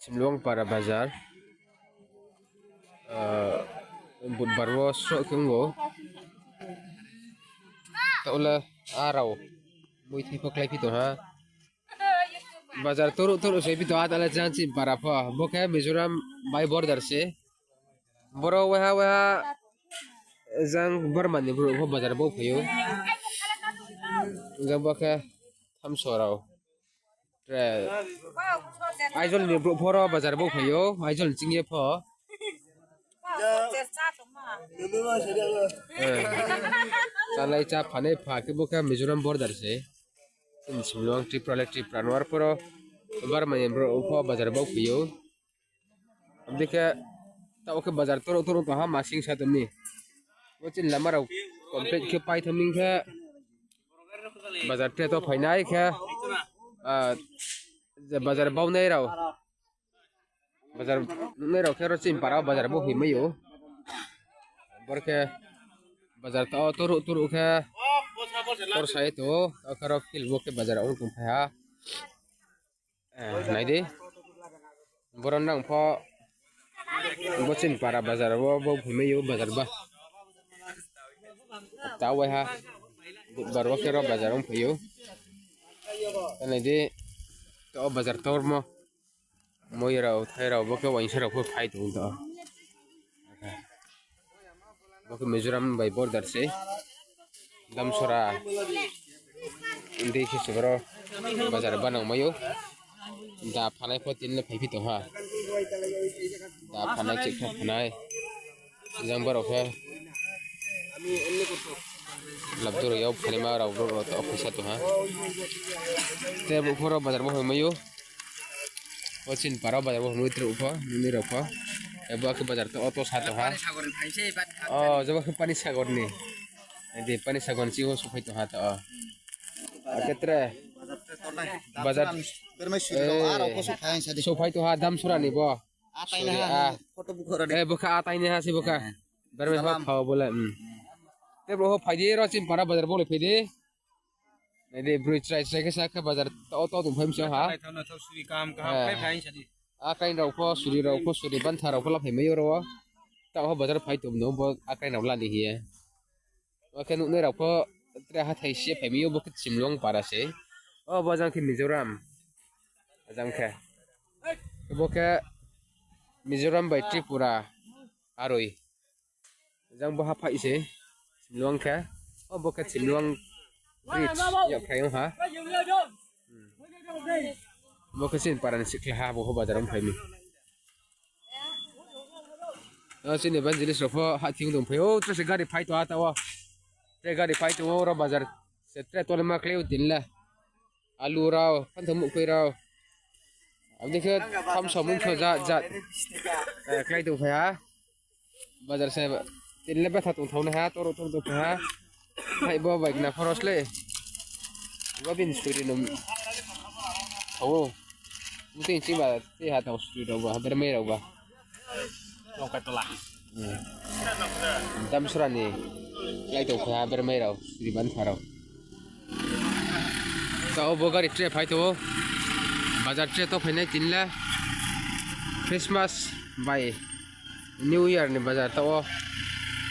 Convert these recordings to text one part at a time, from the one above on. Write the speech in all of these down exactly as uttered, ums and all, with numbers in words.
Simlwng para bazar. Budbar wo sroh khe ong ou. Taoh le a rao muithai pho kláiphi tong ha. Bazar toruh toruh se phi tong ha, taoh le jang chini para pho. Bo khe Mizoram bai border se. Boro waiha waiha jang Burma ni brouh pho bazar bo phai ou. Jang bo khe thamso rao. Aizawl ni brouh pho ro bazar bo phai ou, Aizawl ni ching ye pho. Chálai chá phanai pha khe bo khe Mizoram border se. Chini Simlwng Tripura le Tripura no, arphuh ro Burma ni brouh pho bazar bo phai ou. Abo dei khe taoh khe bazar toruh toruh tong ha, masing sa tong mi. Bo chini lama rao complete khe pai thanng mi khe bazar tre to phainai khe, bazar baunai rao, bazar nuhnai rao khe ro chini para bazar bo hoi mai ou. Bor khe bazar to toruh toruh khe tor sa ye tong ou, taoh khe ro field bo khe bazar ong tongphai ha. Nai di. Boro nang pho bo chini para bazar wo bo phai mai ou, bazar ba. Taoh waiha budbar wo khe ro bazar ong phai ou. Nai di, to bazar tormo. Moi rao, thai rao, bo khe uaingsa rao pho phai tong ou to. Bo khe Mizoram bai border se. Damsora dei khe se boro bazar banang mai ou. Da phanai pho tini le phaiphi tong ha. Da phanai, chikha phanai. Jang borao khe labduro yag phanaima rao brouh rao to phaisa tong ha. Te brouh pho ro bazar bo hoi mai ou. Bo chini para bazar bo hoi mai ou, tre pho, nini rao pho. Abo khe bazar to, o to sa tong ha. O, jabo khe Panisagar ni. Di Panisagar ni ching yo souhphai tong ha to. Akhe tre bazar souhphai tong ha Damsora ni bo. Bo khe a tainaiha se bo khe. Bermai pha pha bo le. Te brouh pho phai di, ro chini para bazar bo le phai di. Nai di, broi chrai chrai khe sa khe bazar to, to tongphai mi se ha. Akraing rao pho, suri rao pho, suri bantha rao pho la phai mai ou ro. Taoh ho bazar phai tong no bo akraing rao la ni hing ye. Bo khe nuhnai rao pho tre hathái se phai mai ou, bo khe Simlwng para se. O bo jang khe Mizoram. Jang khe. Bo khe Mizoram bai Tripura aroi. Jang bo haphai se, Simlwng khe. O bo khe Simlwng bridge, yakphai ong ha. Bo khe chini para ni sikhla ha, bo pho bazar ong phai mi. O chini evangelist rao pho hahthing tongphai ou, tre se gari phai tong ha taoh wo. Tre gari phai tong ou, ro bazar se tre tole ma klái ou tini le. Alu rao, phanthao muhkhoi rao. Abo dei khe thamso mungso jat jat klái tongphai ha. Bazar se tini le betha tongthao nai ha, toruh toruh tongphai ha. Hai bo bai gna phoros le. Bo bini suri no thao ou. Btui chingba tei ha tao suri rao ba, bermai rao ba. Damsora ni klái tongphai ha bermai rao, suri bantha rao. Taoh bo gari tre phai tong ou. Bazar tre to phainai tini le. Christmas bai New Year ni bazar taoh wo.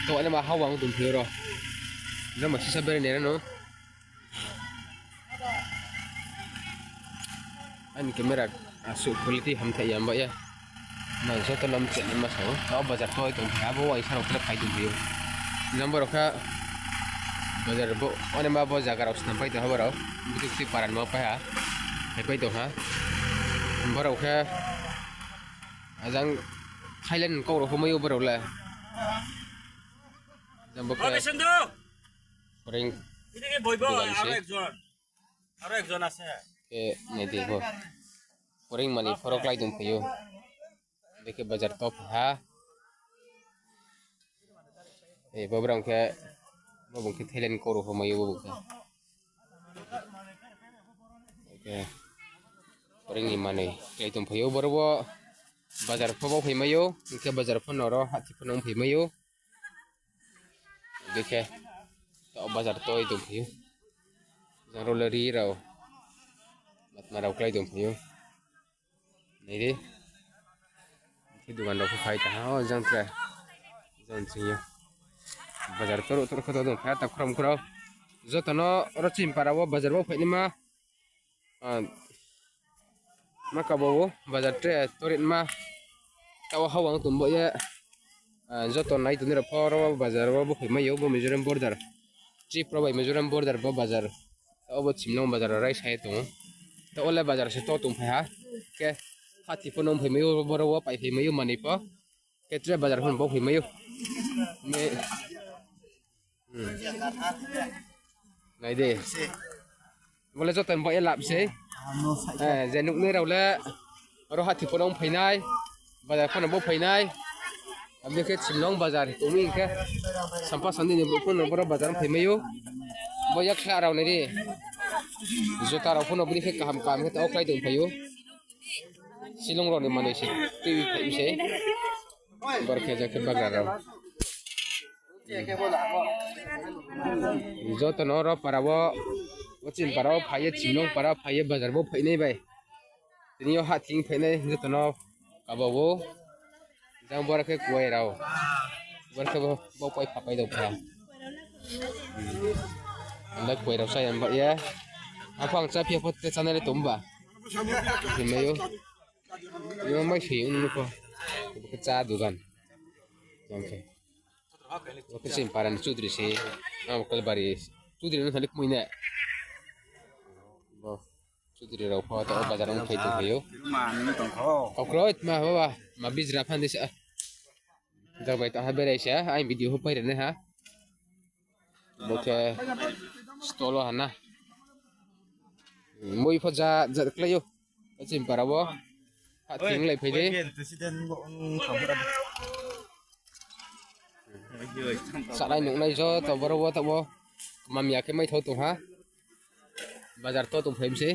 Taoh wo le ma hawang tongphai ou ro. Jang ma sisa bere nai ra no. Aini camera asuh quality hamthai ya mba ye. Nang joto no mcheh ma sa ou. Taoh bazar toi tongphai ha, abo uaingsa rao khe phai tongphai ou. Number rao khe bazar bo, onaima bo zaga rao snam pai tong ha bo rao. Btui btui para ni ma pai ha. Phaipai tong ha. Borao khe ajang Thailand kau rao pho mai ou borao le. Jang bo khe foreign dukan se. Khe nai di bo. Foreign mani phoro klái tongphai ou. Bekhe bazar to phai ha. Bo brang khe, bo bung khe Thailand kau rao pho mai ou bo bung khe. Foreign ni manoi klái tongphai ou, boro wo bazar pho bo phai mai ou, hing khe bazar pho no ro hahthi pho no ongphai mai ou. Bekhe, taoh bazar toi tongphai ou. Jang ro le ri rao, matma rao klái tongphai ou. Nai di. Khe dugan rao pho phai tong ha, o jang tre. Jang ching yo. Bazar toro toro khe to dong phai ha, ta khrom khro. Joto no oro chini para wo bazar wo phainaima. Ah, ma kabo wo bazar tre toritma. Taoh wo hawang tong bo ye. Ah, joto nai tongnai rao pho oro bazar wo bo phaimai ou, bo Mizoram border. Tripura bai Mizoram border bo bazar. Taoh wo bo Chimlong bazar rao raisa ye tong ou. Taoh wo le bazar se to tong phai ha. Khe hathi pho no ongphaimai ou, boro wo paiphaimai ou manoi pho. Khe tre bazar pho no bo phaimai ou. Ne. Hmm. Nai de. Bo le joto ni bo ye lap sei. Eh, je nuhnai rao le oro hathi pho no ongphainai. Bazar pho no bo phainai. Abo khe Chimlong bazar tong mi hing khe. Sampha sandi ni brouh pho no boro bazar ongphaimai ou. Bo yaksa rao nai di. Jota rao pho no bini khe kaham kaham khe taoh wo klái tong phai ou. Silong rao ni manoi se tui phai mi se. Bor khe ja khe bagra rao. Joto no oro para wo, o chini para wo phai ye, Chimlong para wo phai ye, bazar bo phainai bai. Tini yo hathing phainai, joto no kabo wo. Jang bor khe kuai rao. Bor khe bo, bo kuai phapai dong pha. Anda kuai rao sa yang ba ye. Aphang cha phi pho te channel le tong ba. Phi mai ou. Yo mai se ong no pho. Bo khe cha dugan. Jang khe. Bo khe chini para ni chudri se. Abo Kalbari chudri no thalik mui ne. Bo chudri rao pho taoh wo bazar ong phai tong phai ou. Kakroi tma baba, ma bijra phan di sa. Jang bai taoh ha berai sa, aini video pho pairi nai ha. Bo khe stall wo ha na. Mui pho ja, ja klái ou. Chini para wo. Hathing lai phai di. Salai nuhnai joto boro wo taoh wo. Mamya khe maithao tong ha. Bazar to tong phai mi sei.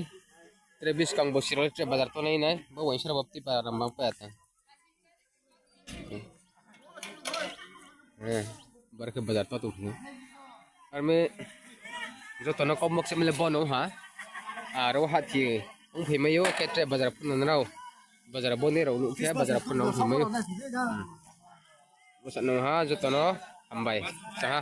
Tre buskang bo siro tre bazar to nai nai. Bo uaingsa rao bo pti para ramba pa ya tang. Eh, bar khe bazar to tong phai ou. Armi joto no kaumok se mle bo no ha. Aro hathi ong phai mai ou, khe tre bazar pho no nrao. Bazar bo ni rao nuh khe bazar pho no ong phai mai ou. Bo sa no ha joto no hambai. Cha ha.